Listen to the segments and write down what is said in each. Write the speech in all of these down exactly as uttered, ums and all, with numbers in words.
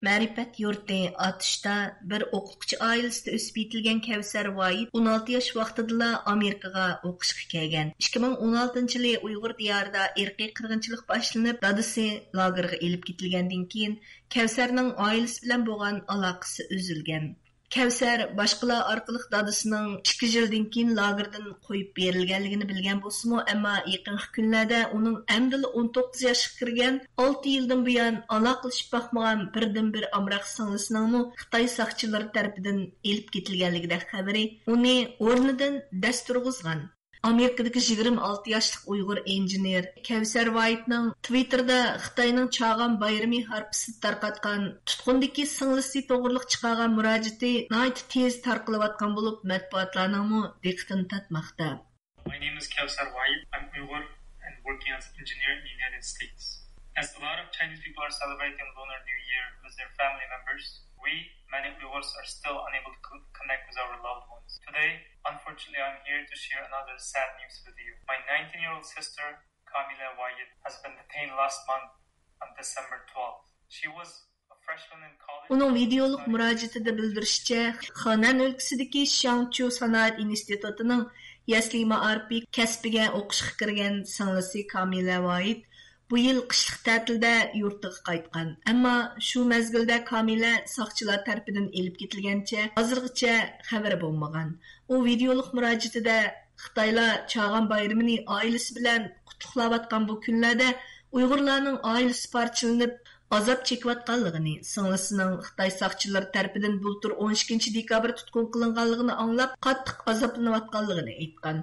مەرىپەت يۇرتى ئاتۇشتا بىر ئوقۇتقۇچى ئائىلىسىدە ئۆسۈپ يېتىلگەن كەۋسەر ۋايىت ئون ئالتە ياش ۋاقتىدىلا ئامېرىكىغا ئوقۇشقا كەلگەن. ئىككى مىڭ ئون ئالتىنچى يىلى ئۇيغۇر دىيارىدا ئىرقىي قىرغىنچىلىق باشلىنىپ، دادىسى لاگېرغا ئېلىپ كېتىلگەندىن كېيىن، كەۋسەرنىڭ ئائىلىسى بىلەن بولغان ئالاقىسى ئۈزۈلگەن. كەۋسەر باشقىلار ئارقىلىق دادىسىنىڭ ئىككى يىلدىن كېيىن لاگېردىن قويۇپ بېرىلگەنلىكىنى بىلگەن بولسىمۇ، ئەمما يېقىنقى كۈنلەردە ئۇنىڭ ئەمدىلا ئون توققۇز ياشقا كىرگەن، ئالتە يىلدىن بۇيان ئالاقىلىشىپ باقمىغان بىردىنبىر ئامراق سىڭلىسىنىڭمۇ خىتاي ساقچىلىرى تەرىپىدىن ئېلىپ كېتىلگەنلىكىدەك خەۋىرى ئۇنى ئورنىدىن دەس تۇرغۇزغان. ئامېرىكىدىكى يىگىرمە ئالتە ياشلىق ئۇيغۇر ئىنژېنېر كەۋسەر ۋايىتنىڭ تىۋىتتېردا خىتاينىڭ چاغان بايرىمى ھارپىسىدا تارقاتقان تۇتقۇندىكى سىڭلىسى توغرۇلۇق چىقارغان مۇراجىئىتى ناھايىتى تېز تارقىلىۋاتقان بولۇپ، مەتبۇئاتلارنىڭمۇ دىققىتىنى تارتماقتا. My name is Kevsar Wahid. I'm Uyghur and working as an engineer in the United States. As a lot of Chinese people are celebrating Lunar New Year with their family members, we, many Uyghurs, are still unable to co- connect with our loved ones. Today, unfortunately, I'm here to share another sad news with you. My nineteen-year-old sister, Kamila Wahid, has been detained last month on December twelfth. She was ئۇنىڭ ۋىدېئولۇق مۇراجىئەتىدە بىلدۈرۈشىچە، خېنەن ئۆلكىسىدىكى شياڭچيۇ سانائەت ئىنستىتۇتىنىڭ يەسلى مائارىپى كەسپىگە ئوقۇشقا كىرگەن سىڭلىسى كامىلە ۋايىت بۇ يىل قىشلىق تەتىلدە يۇرتىغا قايتقان. ئەمما شۇ مەزگىلدە كامىلە ساقچىلار تەرىپىدىن ئېلىپ كېتىلگەنچە ھازىرغىچە خەۋىرى بولمىغان. ئۇ ۋىدېئولۇق مۇراجىئەتىدە خىتايلار چاغان بايرىمىنى ئائىلىسى بىلەن قۇتلۇقلاۋاتقان بۇ كۈنلەردە ئۇيغۇرلارنىڭ ئائىلىسى پارچىلىنىپ، ئازاب چېكىۋاتقانلىقىنى، سىڭلىسىنىڭ خىتاي ساقچىلىرى تەرىپىدىن بۇلتۇر ئون ئىككىنچى دېكابىر تۇتقۇن قىلىنغانلىقىنى ئاڭلاپ، قاتتىق ئازابلىنىۋاتقانلىقىنى ئېيتقان.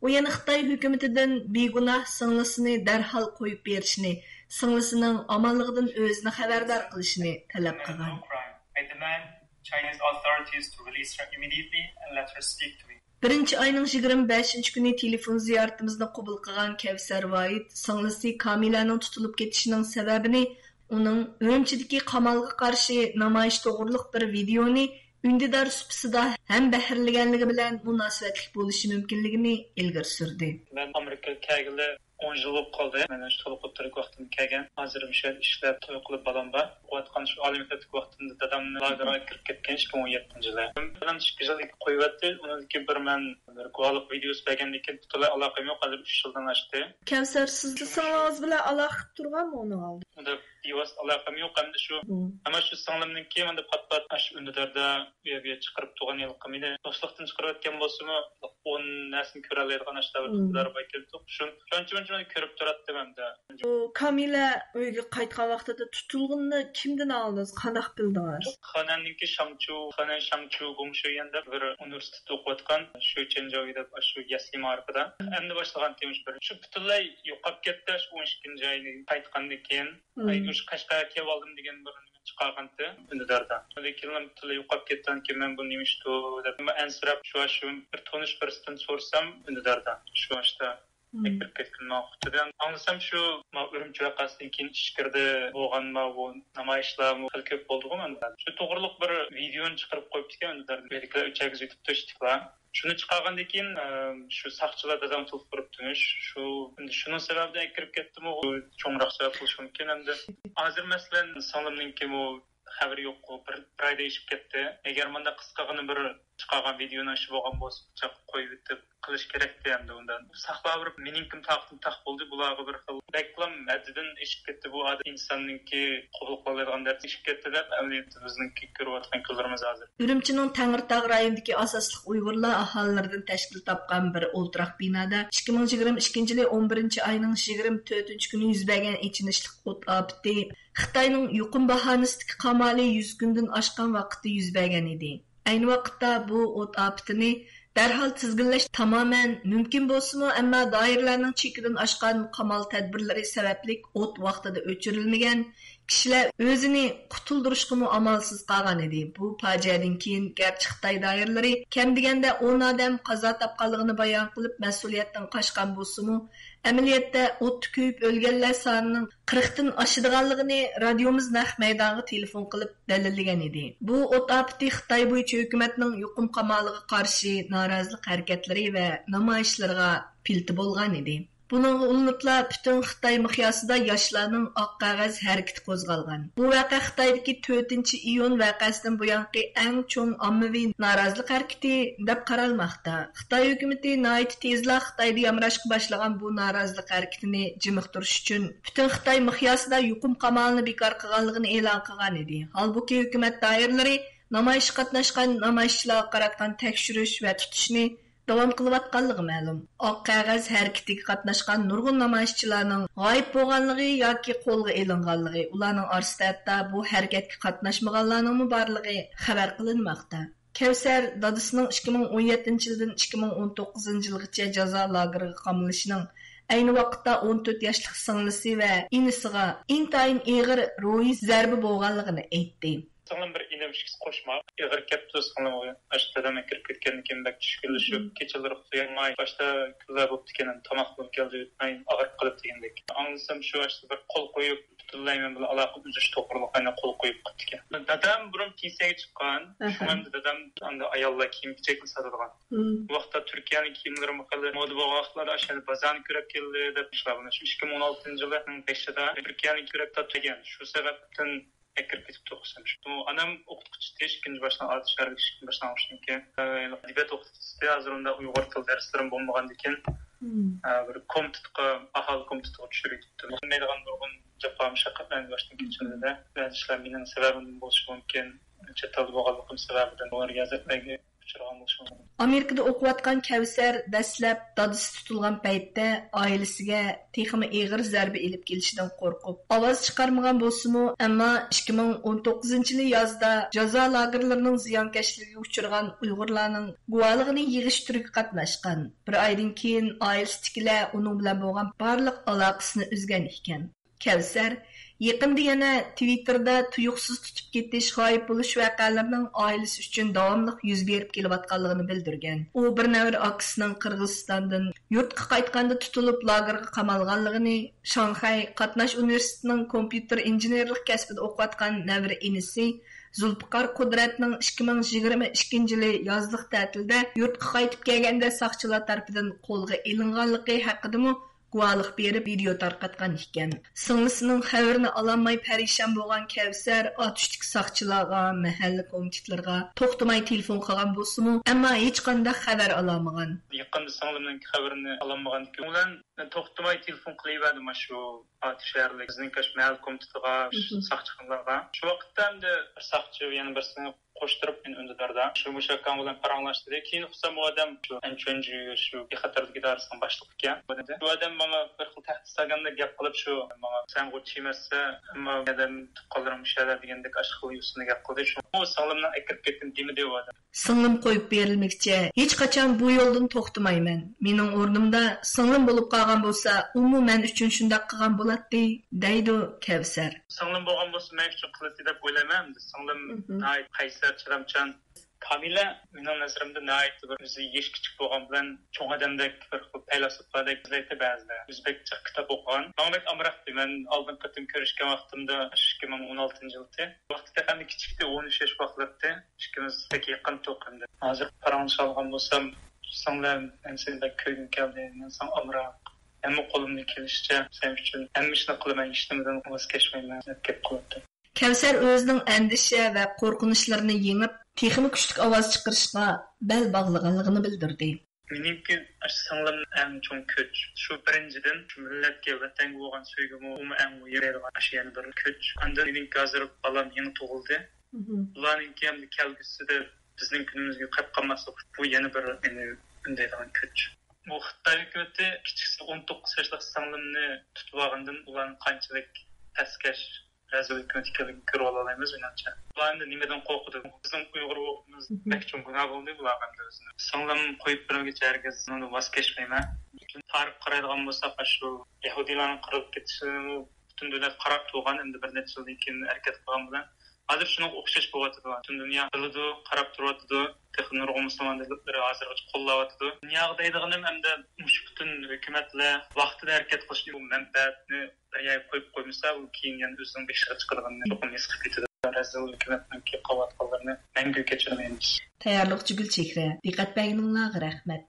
ئۇ يەنە خىتاي ھۆكۈمىتىدىن بىگۇناھ سىڭلىسىنى دەرھال قويۇپ بېرىشنى، سىڭلىسىنىڭ ئامانلىقىدىن ئۆزىنى خەۋەردار قىلىشىنى تەلەپ قىلغان. I demand Chinese authorities to release her immediately and let her speak to me. بىرىنچى ئاينىڭ يىگىرمە بەشىنچى كۈنى تېلېفون زىيارىتىمىزنى قوبۇل قىلغان كەۋسەر ۋايىت سىڭلىسى كامىلەنىڭ تۇتۇلۇپ كېتىشىنىڭ سەۋەبىنى ئۇنىڭ ئۈرۈمچىدىكى قامالغا قارشى نامايىش توغرۇلۇق بىر ۋىدېئونى ئۈندىدار سۇپىسىدا ھەمبەھىرلىگەنلىكى بىلەن مۇناسىۋەتلىك بولۇشى مۇمكىنلىكىنى ئىلگىرى سۈردى. مەن ئامېرىكىغا كەلگىلى ئون يىل بولۇپ قالدى. مەن شۇ تولۇق ئوتتۇرىلىق ۋاقتىمدا كەلگەن. ھازىر مۇشۇ يەردە ئىشلەپ، توي قىلىپ، بالام بار. ئوقۇۋاتقان شۇ ئالىي مەكتەپتىكى ۋاقتىمدا دادامنى لاگېرغا كىرىپ كەتكەن ئىككى مىڭ ئون يەتتىنچى يىلى. دادام ئىككى يىل قويۇۋەتتى. ئۇنىڭدىن كېيىن بىر مەن بىر گۇۋاھلىق ۋىدېئوسى بەرگەندىن كېيىن پۈتۈنلەي ئالاقەم يوق. ھازىر ئۈچ يىلدىن ئاشتى. كەۋسەر، سىز سىڭلىڭىز بىلەن ئالاقە قىلىپ تۇرغانمۇ ئۇنىڭ ئالدىدا؟ ئۇنداق بىۋاسىتە ئالاقەم يوق. ئەمدى شۇ، مم. ئەمما شۇ سىڭلىمنىڭكى مانداق پات-پات ئاشۇ ئۈندىداردا ئۇ يەر بۇ يەر چىقىرىپ تۇرغان ھېلىقى مېنى دوستلۇقتىن چىقىرىۋەتكەن بولسىمۇ، ئون نەرسىنى كۆرەلەيدىغان ئاشۇنداق بىر مم. ئىقتىدار بار ئىكەن. شۇن-، شۇنچە مۇنچە مەن كۆرۈپ تۇراتتىم ئەمدى. بۇ كامىلە ئۆيگە قايتقان ۋاقتىدا تۇتۇلغىنىنى كىمدىن ئاڭلىدىڭىز؟ قانداق بىلدىڭىز؟ خېنەننىڭكى شاڭچۇ، خېنەن شاڭچۇ گۇڭشۇيۈەن دەپ بىر ئۇنىۋېرسىتېتتا ئوقۇۋاتقان شۇ چېنجاۋ دەپ شۇ يەسلى مائارىپىدا. ئەمدى باشلىغانتىم شۇ بىر، شۇ پۈتۈنلەي يوقاپ كەتتى، شۇ ئون ئىككىنچى ئاينى قايتقاندىن كېيىن. مم. ئاي، شۇ قەشقەرگە كېلىۋالدىم دېگەن بىر چىقارغانتى ئۈندىداردا. ئۇنىڭدىن كېيىن پۈتۈنلەي يوقاپ كەتتىكەن، مەن بۇ نېمە ئىشتۇ دەپ ئەنسىرەپ، شۇ، شۇ بىر تونۇش بىرسىدىن سورىسام ئۈندىداردا شۇ ئاشتا مم. كىرىپ كەتكىنىمنى ئۇقتۇم. ئاڭلىسام شۇ، ما، ئۈرۈمچى ۋەقەسىدىن كېيىن ئىچكىرىدە بولغان ما بۇ نامايىشلارمۇ خېلى كۆپ بولدىغۇ مەندە. شۇ توغرۇلۇق بىر ۋىدېونى چىقىرىپ قويۇپتىكەن ئۈندىداردا. ئۆيدىكىلەر ئۆچەرگە يېتىپتۇ ئىشتىكلار. شۇنى چىقارغاندىن كېيىن، ئە، شۇ ساقچىلار دادامنى تۇتۇپ قويۇپتىمىش. شۇ، ئەمدى شۇنىڭ سەۋەبىدىن كىرىپ كەتتىمۇ، بۇ چوڭراق سەۋەب بولۇشى مۇمكىن. ئەمدى ھازىر، مەسىلەن، سىڭلىمنىڭكىمۇ خەۋىرى يوققۇ، بىر، بىر ئايدا ئېشىپ كەتتى. ئەگەر مانداق قىسقىغىنە بىر چىقارغان ۋىدېونىڭ ئىشى بولغان بولسا، چاققا قويۇۋېتىپ قىلىش كېرەكتى ئەمدى ئۇنداق. ساقلاۋېرىپ، مېنىڭكىمۇ تاقىتىم تاق بولدى، بۇلارغا بىر خىل بەكلا ھەددىدىن ئېشىپ كەتتى، بۇ ئادەم ئىنساننىڭكى قوبۇل قىلالايدىغان دەرىجىدە ئېشىپ كەتتى دەپ، ئەمەلىيەتتە بىزنىڭكى كۆرۈۋاتقان كۈنلىرىمىز ھازىر. ئۈرۈمچىنىڭ تەڭرىتاغ رايونىدىكى ئاساسلىق ئۇيغۇرلار ئاھالىلىرىدىن تەشكىل تاپقان بىر ئولتۇراق بىنادا ئىككى مىڭ يىگىرمە ئىككىنچى يىلى ئون بىرىنچى ئاينىڭ يىگىرمە تۆتىنچى كۈنى يۈز بەرگەن ئېچىنىشلىق ئوت ئاپىتى خىتاينىڭ يۇقۇم باھانىسىدىكى قامالى يۈز كۈندىن ئاشقان ۋاقىتتا يۈز بەرگەن ئىدى. ئەينى ۋاقىتتا بۇ ئوت ئاپىتىنى دەرھال تىزگىنلەش تامامەن مۇمكىن بولسىمۇ، ئەمما دائىرىلەرنىڭ چېكىدىن ئاشقان قامال تەدبىرلىرى سەۋەبلىك ئوت ۋاقتىدا ئۆچۈرۈلمىگەن، كىشىلەر ئۆزىنى قۇتۇلدۇرۇشقىمۇ ئامالسىز قالغان ئىدى. بۇ پاجىئەدىن كېيىن، گەرچە خىتاي دائىرىلىرى كەم دېگەندە ئون ئادەم قازا تاپقانلىقىنى بايان قىلىپ، مەسئۇلىيەتتىن قاچقان بولسىمۇ، ئەمەلىيەتتە ئوتتا كۆيۈپ ئۆلگەنلەر سانىنىڭ قىرىقتىن ئاشىدىغانلىقىنى رادىيومىز نەق مەيدانغا تېلېفون قىلىپ دەلىللىگەن ئىدى. بۇ ئوت ئاپىتى خىتاي بويىچە ھۆكۈمەتنىڭ يۇقۇم قامالىغا قارشى نارازىلىق ھەرىكەتلىرى ۋە نامايىشلىرىغا پىلتە بولغان ئىدى. بۇنىڭغا ئۇلىنىپلا پۈتۈن خىتاي مىقياسىدا ياشلارنىڭ ئاق قەغەز ھەرىكىتى قوزغالغان. بۇ ۋەقە خىتايدىكى تۆتىنچى ئىيۇن ۋەقەسىدىن بۇيانقى ئەڭ چوڭ ئاممىۋى نارازىلىق ھەرىكىتى دەپ قارالماقتا. خىتاي ھۆكۈمىتى ناھايىتى تېزلا خىتايدا يامراشقا باشلىغان بۇ نارازىلىق ھەرىكىتىنى جىمىقتۇرۇش ئۈچۈن پۈتۈن خىتاي مىقياسىدا يۇقۇم قامالىنى بىكار قىلغانلىقىنى ئېلان قىلغان ئىدى. ھالبۇكى، ھۆكۈمەت دائىرىلىرى نامايىشقا قاتناشقان نامايىشچىلارغا قاراتقان تەكشۈرۈش ۋە تۇتۇشنى داۋام قىلىۋاتقانلىقى مەلۇم. ئاق قەغەز ھەرىكىتىگە قاتناشقان نۇرغۇن نامايىشچىلارنىڭ غايىب بولغانلىقى ياكى قولغا ئېلىنغانلىقى، ئۇلارنىڭ ئارىسىدا ھەتتا بۇ ھەرىكەتكە قاتناشمىغانلارنىڭمۇ بارلىقى خەۋەر قىلىنماقتا. كەۋسەر دادىسىنىڭ ئىككى مىڭ ئون يەتتىنچى يىلدىن ئىككى مىڭ ئون توققۇزىنچى يىلغىچە جازا لاگېرىغا قامىلىشىنىڭ ئەينى ۋاقىتتا ئون تۆت ياشلىق سىڭلىسى ۋە ئىنىسىغا ئىنتايىن ئېغىر روھىي زەربە بولغانلىقىنى ئېيتتى. سىڭلىم بىر ئىنىم ئىككىسى قوشماق. ئېغىر كەپتۇ سىڭلىم. ئاشۇ دادام كىرىپ كەتكەندىن كېيىن بەك چۈشكۈنلىشىپ، مم، كېچىلىرى ئۇخلىيالماي، باشتا كۈنلەر بوپتىكەن، تاماق بولۇپ كەلدى، ئاغرىپ قالىپ دېگەندەك. ئاڭلىسام شۇ ئاشتا بىر قول قويۇپ، پۈتۈنلەي مەن بىلەن ئالاقە ئۈزۈش توغرىلىق يەنە قول قويۇپ قاپتىكەن. دادام بۇرۇن پېنسىيەگە چىققان. ئەھە. شۇڭا ئەمدى دادام ئاندىن ئاياللار كىيىم-كېچەكنى ساتىدىغان. مم. بۇ ۋاقىتتا تۈركىيەنىڭ كىيىملىرىمۇ خېلى مودا بولغان ۋاقىتلاردا ئاشۇ يەردە بازارنى كۆرۈپ كەلدى دەپ ئىشلار بۇنى. شۇ ئىككى مىڭ ئون ئالتىنچى يىلنىڭ بېشىدا تۈركىيەنىڭ كۆرۈپ تارتىدىغان. شۇ سەۋەبتىن كىرىپ كېتىپتۇ ئوخشىسام. شۇ ئانام ئوقۇتقۇچى ئىدى، ئىككىنچى باشلانغۇچ، ئىككىنچى باشلانغۇچتىن كېيىن، ئە، ئەدەبىيات ئوقۇتقۇچىسى ئىدى. ھازىر ئۇندا ئۇيغۇر تىل دەرسلىرىم بولمىغاندىكىن، مم، ئە، بىر كومىتېتقا، ئاھالە كومىتېتىغا چۈشۈرۈۋېتىپتۇ. بىلمەيدىغان نۇرغۇن جاپا مۇشەققەتلەرنى باشتىن كەچۈردى. بەزى ئىشلار مېنىڭ سەۋەبىمدىن بولۇشى مۇمكىن. چەت ئەلدە بولغانلىقىم سەۋەبىدىن بۇ رىيازەتلەرگە ئۇچرىغان بولۇشى مۇمكىن. ئامېرىكىدا ئوقۇۋاتقان كەۋسەر دەسلەپ دادىسى تۇتۇلغان پەيتتە ئائىلىسىگە تېخىمۇ ئېغىر زەربە ئېلىپ كېلىشىدىن قورقۇپ، ئاۋاز چىقارمىغان بولسىمۇ، ئەمما ئىككى مىڭ ئون توققۇزىنچى يىلى يازدا جازا لاگېرلىرىنىڭ زىيانكەشلىكىگە ئۇچرىغان ئۇيغۇرلارنىڭ گۇۋاھلىقىنى يىغىش تۈرىگە قاتناشقان. بىر ئايدىن كېيىن ئائىلىسىدىكىلەر ئۇنىڭ بىلەن بولغان بارلىق ئالاقىسىنى ئۈزگەن ئىكەن. كەۋسەر يېقىندا يەنە تىۋىتتېردا تۇيۇقسىز تۇتۇپ كېتىش، غايىب بولۇش ۋەقەلىرىنىڭ ئائىلىسى ئۈچۈن داۋاملىق يۈز بېرىپ كېلىۋاتقانلىقىنى بىلدۈرگەن. ئۇ بىر نەۋرە ئاكىسىنىڭ قىرغىزىستاندىن يۇرتقا قايتقاندا تۇتۇلۇپ، لاگېرغا قامالغانلىقىنى، شاڭخەي قاتناش ئۇنىۋېرسىتېتىنىڭ كومپيۇتېر ئىنژېنېرلىق كەسپىدە ئوقۇۋاتقان نەۋرە ئىنىسى زۇلپىقار قۇدرەتنىڭ ئىككى مىڭ يىگىرمە ئىككىنچى يىلى يازلىق تەتىلدە يۇرتقا قايتىپ كەلگەندە ساقچىلار تەرىپىدىن قولغا ئېلىنغانلىقى ھەققىدىمۇ گۇۋاھلىق بېرىپ، ۋىدېئو تارقاتقان ئىكەن. سىڭلىسىنىڭ خەۋىرىنى ئالالماي پەرىشان بولغان كەۋسەر ئاتۇشتىكى ساقچىلارغا، مەھەللە كومىتېتلىرىغا توختىماي تېلېفون قىلغان بولسىمۇ، ئەمما ھېچقانداق خەۋەر ئالالمىغان. يېقىندا سىڭلىمنىڭ خەۋىرىنى ئالالمىغاندىكىن، ئۇلار توختىماي تېلېفون قىلىۋەردى مانا شۇ ئاتۇش شەھەرلىك بىزنىڭ مەھەللە كومىتېتىغا، ساقچىخانىلارغا. شۇ ۋاقىتتا ئەمدى بىر ساقچى يەنە بىرسىنى قوشتۇرۇپ مېنى ئۈندىداردا شۇ مۇشۇ ئاكاڭ بىلەن پاراڭلاش دېدى. كېيىن ئۇقسام ئۇ ئادەم شۇ ئەنچۈەنجۈ شۇ بىخەتەرلىك ئىدارىسىنىڭ باشلىقى ئىكەن. ئۇ ئادەم ماڭا بىر خىل تەھدىت سالغاندەك گەپ قىلىپ شۇ ماڭا سەن غۇچچە ئەمەسسەن، ئەمما ئادەم تۇغقانلىرىڭ مۇشۇ يەردە دېگەندەك ئاشۇ خىل يوسۇندا گەپ قىلدى. شۇ سىڭلىمنىڭ ئەكىرىپ كەتكىنى دېمىدى ئۇ ئادەم. سىڭلىم قويۇپ بېرىلمىگۈچە ھېچقاچان بۇ يولدىن توختىمايمەن. مېنىڭ ئورنۇمدا سىڭلىم بولۇپ قالغان بولسا ئۇمۇ مەن ئۈچۈن شۇنداق قىلغان بولاتتى، دەيدۇ كەۋسەر. سىڭلىم بولغان بولسا مەن ئۈچۈن قىلاتتى دەپ ئويلايمەن. سىڭلىم ناھايىتى قەيسەر، چىدامچان. كامىلە مېنىڭ نەزىرىمدە ناھايىتى بىر ئۆزى يېشى كىچىك بولغان بىلەن چوڭ ئادەمدەك بىر خىل پەيلاسوپلاردەك سۆزلەيتتى بەزىدە. ئۆزى بەك جىق كىتاب ئوقۇغان. ماڭا بەك ئامراقتى. مەن ئالدىنقى قېتىم كۆرۈشكەن ۋاقتىمدا ئىككى مىڭ ئون ئالتىنچى يىلتى. ۋاقتى تېخى ئەمدى كىچىكتى، ئون ئۈچ ياش ۋاقىتلىرىتى. ئىككىمىز بەك يېقىن تۇغقان ئىدۇق. ھازىر پاراڭلىشالىغان بولسام، سىڭلىم، مەن سېنى بەك كۆرگۈم كەلدى، مەن ساڭا ئامراق. مەنمۇ قولۇمدىن كېلىشىچە سەن ئۈچۈن ھەممە ئىشنى قىلىمەن، ھېچنېمىدىن ۋاز كەچمەيمەن دەپ گەپ قىلاتتى. كەۋسەر ئۆزىنىڭ ئەندىشە ۋە قورقۇنچلىرىنى يېڭىپ، تېخىمۇ كۈچلۈك ئاۋاز چىقىرىشقا بەل باغلىغانلىقىنى بىلدۈردى. مېنىڭكى ئاشۇ سىڭلىمنىڭ ئەڭ چوڭ كۈچ. شۇ بىرىنچىدىن، شۇ مىللەتكە، ۋەتەنگە بولغان سۆيگۈمۇ، ئۇمۇ ئەڭ مۇھىم دەيدىغان ئاشۇ يەنە بىر كۈچ. ئاندىن مېنىڭكى ھازىر بالام يېڭى تۇغۇلدى. ئۇلارنىڭكى ئەمدى كەلگۈسىدە بىزنىڭ كۈنىمىزگە قايتقان مەسىلە، بۇ يەنە بىر مېنى ئۈندەيدىغان كۈچ. بۇ خىتاي ھۆكۈمىتى كىچىكىسى ئون توققۇز ياشلىق سىڭلىمنى تۇتۇۋالغاندىن ئۇلارنىڭ قانچىلىك پەسكەش، رەزىل ھۆكۈمەت ئىكەنلىكىنى كۆرۈۋالالايمىز مېنىڭچە. بۇلار ئەمدى نېمىدىن قورقىدۇ؟ بىزنىڭ ئۇيغۇر بولغىنىمىز بەك چوڭ گۇناھ بولدى بۇلارغا ئەمدى ئۆزىنى. سىڭلىم قويۇپ بېرىلگۈچە ھەرگىز ئۇنىڭدىن ۋاز كەچمەيمەن. لېكىن تارىخقا قارايدىغان بولساق، ئاشۇ يەھۇدىيلارنىڭ قىرىلىپ كېتىشىنى پۈتۈن دۆلەت قاراپ تۇرغان، ئەمدى بىر نەچچە يىلدىن كېيىن ھەرىكەت قىلغان بىلەن ھازىر شۇنىڭغا ئوخشاش بولۇۋاتىدۇ. پۈتۈن دۇنيا بىلىدۇ، قاراپ تۇرۇۋاتىدۇ. تېخى نۇرغۇن مۇسۇلمان دۆلەتلىرى ھازىرغىچە قوللاۋاتىدۇ. دۇنياغا دەيدىغىنىم ئەمدى مۇشۇ پۈتۈن ھۆكۈمەتلەر ۋاقتىدا ھەرىكەت قىلىشنى، بۇ مەنپەئەتنى بىر يەرگە قويۇپ قويمىسا، ئۇ كېيىن يەنە ئۆزىنىڭ بېشىغا چىقىدىغىنىنى چوقۇم ھېس قىلىپ يېتىدۇ. رەزىل ھۆكۈمەتنىڭكى قىلىۋاتقانلىرىنى مەڭگۈ كەچۈرمەيمىز. تەييارلىقچى گۈلچېھرە، دىققەت بەرگىنىڭلارغا رەھمەت.